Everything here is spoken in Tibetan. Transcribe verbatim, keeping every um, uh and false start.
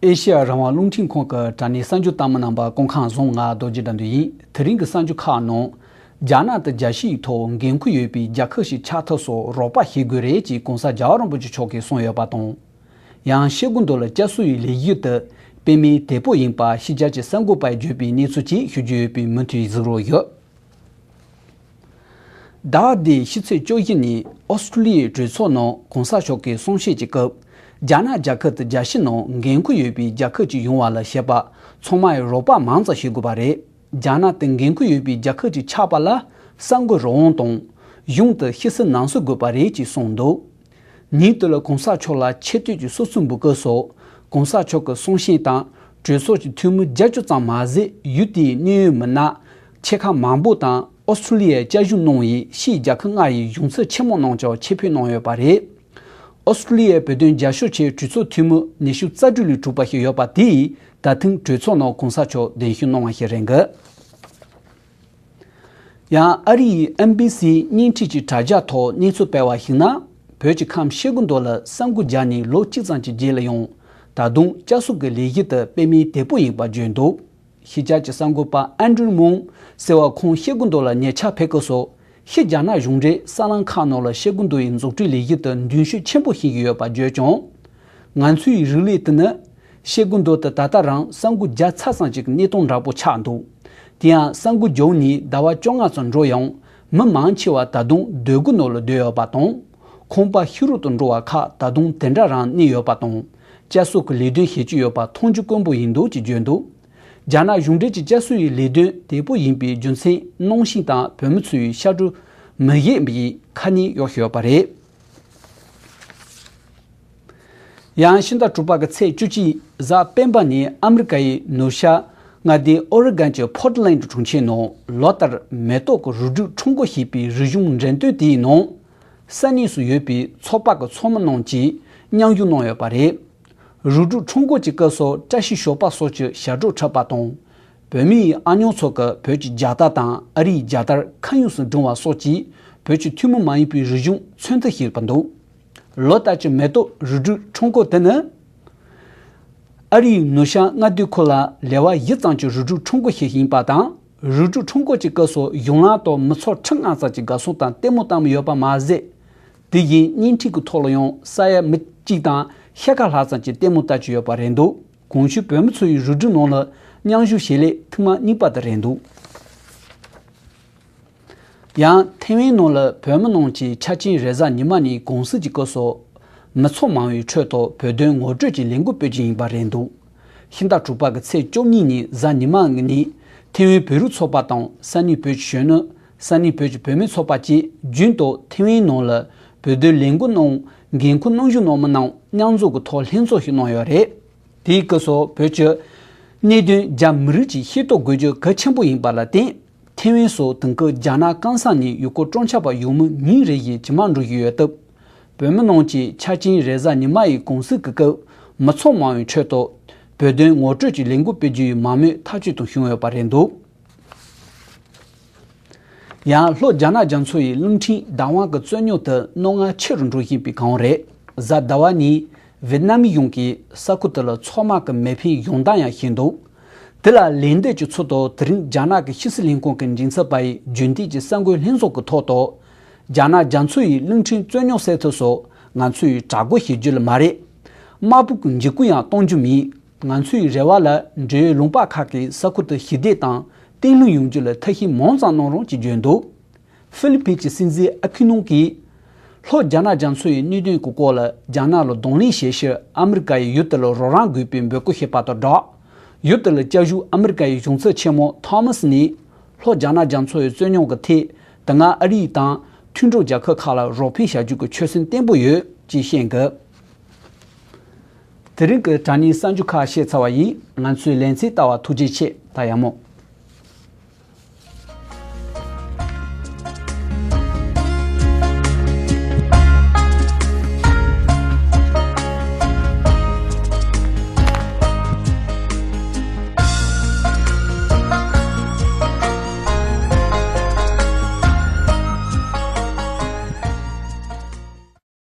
ཨེ་ཤེ་ཡ་རང་དབང་རླུང་འཕྲིན་ཁང་གི་དྲ་གནས་གསར་འགྱུར་ལྟ་མི་རྣམ་པ་སྐུ་ཁམས་བཟང་། ང་རྡོ་རྗེ་དགྲ་འདུལ་ཡིན། དེ་རིང་གི་གསར་འགྱུར་ཁག་ནང་། རྒྱ་ནག་དང་རྒྱལ་སྤྱི་ཡི་ཐོག་འགན་ཁུར་ཡོད་པའི་རྒྱལ་ཁབ་ཞིག་ཆགས་ཐབས་སོགས་རོགས་པ་བྱེད་དགོས་རེད་ཅེས་གོང་ས་རྒྱལ་བ་རིན་པོ་ཆེ་མཆོག་གིས་གསུངས་ཡོད་པ་དང་། ཡང་ཤེལ་སྒོ་མདོ་ལ་བསྐྱར་གསོ་ཡི་ལས་གཞི་དེ་དཔེ་མེད་དོད་པོ་ཡིན་པ་ཕྱི་རྒྱལ་གྱི་གསར་འགོད་པས་བརྗོད་པའི་གནས་ཚུལ་བཅས་ཞུ་རྒྱུ་ཡོད་པས་མུ་མཐུད་གཟིགས་རོགས་ཞུ། ཟླ་བ་འདིའི་ཕྱི་ཚེས་བཅུ་བཞི་ཉིན་ཨོ་སི་ཀྲུ་ལི་ཡའི་གྲོས་ཚོགས་ནང་གོང་ས་མཆོག་གིས་གསུང་བཤད་ཀྱི་སྐབས། རྒྱ་ནག་རྒྱལ་ཁབ་དང་རྒྱལ་སྤྱི་ནང་འགན་ཁུར་ཡོད་པའི་རྒྱལ་ཁབ་ཅིག་ཡོང་བ་ལ་བྱེད་པ་ཚང་མས་རོགས་པ་མང་ཙམ་བྱེད་དགོས་པ་རེད། རྒྱ་ནག་དང་འགན་ཁུར་ཡོད་པའི་རྒྱལ་ཁབ་ཅིག་ཆགས་པ་ལ་གསར་འགོད་རང་དབང་དང་། གཞུང་དུ་ཕྱི་སྲིད་ནང་སྲིད་དགོས་པ་རེད་ཅེས་གསུངས་འདུག་ཉིན་དེ་ལ་གོང་ས་མཆོག་ལ་ཆེ་བསྟོད་ཀྱི་གསོལ་ཚིགས་འབུལ་སྐབས་སུ། གོང་ས་མཆོག་གི་གསུང་བཤད་དང་གྲོས་ཚོགས་ཀྱི་འཐུས་མི་བརྒྱད་ཅུ་ཙམ་མ་ཟད་ཡུལ་དེའི་གནད་ཡོད་མི་སྣ། ཆེ་ཁག་མང་པོ་དང་ཨོ་སི་ཀྲུ་ལི་ཡར་བསྐྱར་བཞུགས་གནང་བའི་ཕྱིའི་རྒྱལ་ཁབ་ལྔ་ཡི་གཞུང་ཚབ་ཆེན་མོ་རྣམས་ཀྱང་ཆེད་ཕེབས་གནང་ཡོད་པ་རེད། ཨོ་སི་ཀྲུ་ལི་ཡའི་བོད་དོན་རྒྱབ་སྐྱོར་ཆེད་གྲོས་ཚོགས་འཐུས་མི་ཉི་ཤུ་རྩ་དྲུག་ལས་གྲུབ་པ་ཞིག་ཡོད་པ་དེས་ད་ཐེངས་གྲོས་ཚོགས་ནང་གོང་ས་མཆོག་གདན་ཞུ་གནང་བ་ཞིག་རེད་འདུག་ཡང་ཨ་རི་ཡི་ཨེན་བྷི་སིའི་བརྙན་འཕྲིན་གྱི་དྲ་རྒྱ་ཐོག་གནས་ཚུལ་སྤེལ་བར་གཞིགས་ན། བོད་ཀྱི་ཁམས་ཤེལ་སྒོ་མདོ་ལ་གསར་འགོད་བརྒྱབ་ནས་ལོ་གཅིག་ཙམ་གྱི་རྗེས་ལ་ཡང་ད་དུང་བསྐྱར་གསོ་གི་ལས་གཞི་དེ་དཔེ་མེད་དོད་པོ་ཡིན་པ་བརྗོད་འདུག་ཕྱི་རྒྱལ་གྱི་གསར་འགོད་པ་ཨན་ཌྲུ་མོང་ཟེར་བ་ཁོང་ཤེལ་སྒོ་མདོ་ལ་ཉེ་ཆར་ཕེབས་སྐབས་སུ། ཕྱི་རྒྱ་ནག་གཞུང་འབྲེལ་གསར་ལམ་ཁག་ནང་ལ་ཤེལ་སྒོ་མདོ་ཡི་འཛུགས་སྐྲུན་ལས་གཞི་དེ་མདུན་སྐྱོད་ཆེན་པོ་བྱེད་ཀྱི་ཡོད་པ་བརྗོད་ཀྱང་། ང་ཚོའི་རིག་གནས་དེ་ནི། ཤེལ་སྒོ་མདོ་དེ་ད་ལྟ་རང་གསར་འགོད་བརྒྱབ་ཚར་ཙམ་ཞིག་གི་གནས་སྟངས་འདྲ་པོ་ཆགས་འདུག་དེ་ཡང་གསར་འགོད་བརྒྱབ་ནས་ཟླ་བ་བཅོ་ལྔ་ཙམ་འགྲོ་ཡང་། མི་མང་ཆེ་བ་ད་དུང་སྡོད་སྒོ་ནང་ལ་སྡོད་ཡོད་པ་དང་། ཁང་པ་ཤི་རོ་དུ་འགྲོ་བ་ཁག་ད་དུང་དེ་འདྲ་རང་གནས་ཡོད་པ་དང་། བསྐྱར་གསོ་གི་ལས་དོན་བྱེད་ཀྱི་ཡོད་པ་མཐོང་རྒྱུ་དཀོན་པོ་ཡིན་འདུག་ཅེས་བརྗོད་འདུག་རྒྱ་ནག་གཞུང་འབྲེལ་གྱི་བསྐྱར་གསོ་ཡི་ལས་དོན་དོད་པོ་ཡིན་པའི་རྒྱུ་མཚན་གནང་བཞིན་དང་བོད་མི་ཚོའི་ཤ་གྲུ་མི་བཞེས་པའི་ཁ་ཉེན་གཡོག་ཡོད་པ་རེད། ཡང་ཕྱི་ཟླ་དྲུག་པ་གི་ཚེས་བཅུ་གཅིག་གཟའ་སྤེན་པ་ཉིན་ཨ་མི་རི་ཀ་ཡི་ནུབ་ཤར་མངའ་སྡེ་ཨོ་རི་གན་གྱི་ཕོར་ཊི་ལན་ཌི་གྲོང་ཁྱེར་ནང་ལོ་ལྟར་མེ་ཏོག་གི་རིགས་རུས་ཁྲོམ་སྐོར་ཞེས་པའི་རིག་གཞུང་འགྲེམས་སྟོན་དེའི་ནང་ས་གནས་སུ་ཡོད་པའི་ཚོགས་པ་གི་ཚོགས་མི་རྣམས་ཀྱིས་མཉམ་ཞུགས་གནང་ཡོད་པ་རེད། རིགས་རུས་ཁྲོམ་སྐོར་གྱི་སྐབས་སུ་བཀྲ་ཤིས་ཞོགས་པ་སོགས་ཀྱི་ཞབས་བྲོ་འཁྲབ་པ་དང་། བོད་མི་ཡི་ཨ་ཉོག་ཚོ་གི་བོད་ཀྱི་རྒྱལ་དར་དང་ཨ་རིའི་རྒྱལ་དར་ཁ་གཡོགས་སུ་སྒྲེང་བ་སོགས་ཀྱིས་བོད་ཀྱི་ཐུན་མོང་མ་ཡིན་པའི་རིག་གཞུང་མཚོན་མཐུན་བྱས་པ་འདུག་ལོ་ལྟར་གྱི་མེ་ཏོག་རིགས་རུས་ཁྲོམ་སྐོར་དེ་ནི། ཨ་རིའི་ནུབ་བྱང་མངའ་སྡེ་ཁུལ་ལ་ལེ་དབར་བཞི་ཙམ་གྱི་རིགས་རུས་ཁྲོམ་སྐོར་ཞིག་ཡིན་པ་དང་། རིགས་རུས་ཁྲོམ་སྐོར་གྱི་སྐབས་སུ་གཞུང་ལམ་ཐོག་མི་ཚོགས་ཁྲི་ལྔ་ཙམ་གྱིས་དགའ་ཚོར་དང་ལྟད་མོ་བལྟས་ཡོད་པ་མ་ཟད། དེ་བཞིན་བརྙན་འཕྲིན་གྱི་ཐོག་ལ་ཡང་ས་ཡ་མི་གཅིག་དང་ཕྱེད་ཀ་ལྷག་ཙམ་གྱིས་ལྟད་མོ་ལྟ་གི་ཡོད་པ་རེད་འདུག་གོང་ཞུས་བོད་མི་ཚོ་ཡི་རིགས་རུས་ནང་ལ་མཉམ་ཞུགས་བྱེད་ལས་ཐེངས་མ་གཉིས་པ་དེ་རེད་འདུག་ཡང་ཐེ་ཝན་ནང་ལ་བོད་མི་རྣམས་ཀྱིས་འཆར་ཅན་རེས་གཟའ་ཉི་མ་ཉིན་གུང་སེང་གི་སྐབས་སུ། མི་ཚོགས་མང་བའི་ཁྲོད་དུ་བོད་དོན་ངོ་སྤྲོད་ཀྱི་ལས་འགུལ་སྤེལ་རྒྱུ་ཡིན་པ་རེད་འདུག་ཕྱི་ཟླ་དྲུག་པ་གི་ཚེས་བཅུ་གཉིས་ཉིན་གཟའ་ཉི་མ་ཉིན་ཐེ་ཝན་བོད་རིགས་ཚོགས་པ་དང་ས་གནས་བོད་ཀྱི་གཞོན་ནུ། ས་གནས་བོད་ཀྱི་བུད་མེད་ཚོགས་པ་བཅས་རྒྱུན་དུ་ཐེ་ཝན་ནང་ལ་བོད་དོན་ལས་འགུལ་ནང་འགན་ཁུར་གནང་བཞིན་ཡོད་མི་རྣམས་མཉམ་འཛོམས་ཀྱི་ཐོག་ལྷན་ཚོགས་ཤིག་གནང་ཡོད་རེད། དེའི་སྐབས་སུ་བོད་ཀྱི་གནད་དོན་རྒྱ་མི་རིགས་ཀྱིས་ཤེས་རྟོགས་དགོས་རྒྱུ་གལ་ཆེན་པོ་ཡིན་པ་ལ་བརྟེན། ཐེ་ཝན་སོགས་དེང་སྐབས་རྒྱ་ནག་སྐམ་ས་ནས་ཡུལ་སྐོར་སྤྲོ་འཆམ་པ་ཡོང་མུས་ཉིན་རེ་བཞིན་ཇེ་མང་འགྲོ་བཞིན་ཡོད་སྟབས། བོད་མི་རྣམས་ཀྱིས་འཆར་ཅན་རེས་གཟའ་ཉི་མ་ཡི་གུང་སེང་གི་སྐབས་མི་ཚོགས་མང་བའི་ཁྲོད་དུ་བོད་དོན་ངོ་སྤྲོད་ཀྱི་ལས་འགུལ་སྤེལ་རྒྱུ་ཡི་མང་མོས་ཐག་གཅོད་དུ་བྱུང་ཡོད་པ་རེད་འདུག་ཡང་ལྷོ་རྒྱ་ནག་རྒྱ་མཚོ་ཡི་རླུང་འཕྲིན་བདག་དབང་གི་རྩོད་རྙོག་དེ་རྣོ་ངར་ཆེ་རུ་འགྲོ་བཞིན་པའི་སྒང་རེད། གཟའ་ཟླ་བ་ཉིན་ཝེད་ནམ་གཞུང་གིས་ས་ཁུལ་དེ་ལ་མཚོ་དམག་གི་མེ་འཕེན་གཞུང་བརྡ་ཡང་བྱིན་འདུག་དེ་ལ་ལན་འདེབས་ཀྱི་ཚུལ་དུ་དེ་རིང་རྒྱ་ནག་གི་ཕྱི་སྲིད་ལྷན་ཁང་གི་མགྲིན་ཚབ་པ་ཡིས་རྒྱུན་ལྡན་གྱི་གསར་འགོད་ལྷན་ཚོགས་ཀྱི་ཐོག་ཏུ། རྒྱ་ནག་རྒྱ་མཚོ་ཡི་རླུང་འཕྲིན་རྩོད་རྙོག་སེལ་ཐབས་སུ་ང་ཚོས་དྲག་རྒོལ་བྱེད་རྒྱུ་ལ་མ་རེད། དམག་དཔུང་གི་འཇིགས་སྐུལ་ཡང་གཏོང་རྒྱུ་མིན། ང་ཚོའི་རེ་བ་ལ་འབྲེལ་ཡོད་ལུང་པ་ཁག་གིས་ས་ཁུལ་དུ་ཞི་བདེ་དང་བརྟན་ལྷིང་ཡོང་རྒྱུ་ལ་ཐབས་ཤེས་མང་ཙམ་གནང་རོགས་ཅེས་བརྗོད་འདུག་ཧྥི་ལི་ཕིན་གྱི་སྲིད་འཛིན་ཨ་ཁི་ནོང་གིས། ལྷོ་རྒྱ་ནག་རྒྱ་མཚོ་ཡི་གནད་དོན་གྱི་སྐོར་ལ་རྒྱ་ནག་ལ་གདོང་ལེན་བྱེད་ཕྱིར་ཨ་མི་རི་ཀ་ཡིས་ཡུལ་དེ་ལ་རོགས་རམ་དགོས་པའི་འབོད་སྐུལ་བྱས་པ་དང་སྦྲགས། ཡུལ་དེ་ལ་བསྐྱར་བཞུགས་ཨ་མི་རི་ཀ་ཡི་གཞུང་ཚབ་ཆེན་མོ་ཐོ་མཱ་སི་ནས། ལྷོ་རྒྱ་ནག་རྒྱ་མཚོ་ཡི་རྩོད་རྙོག་གི་ཐད་དེ་སྔ་ཨ་རི་དང་མཐུན་གྲོགས་རྒྱལ་ཁབ་ཁག་ལ་རོགས་ཕན་བྱ་རྒྱུ་གི་ཆོད་སེམས་བརྟན་པོ་ཡོད་ཅེས་བཤད་འདུག་དེ་རིང་གི་དྲ་བརྙན་གསར་འགྱུར་ཁག་བཤད་ཚར་བ་ཡིན། ང་ཚོའི་ལེ་ཚན་ལྟ་བར་ཐུགས་རྗེ་ཆེ། ད་ཡག་མོ།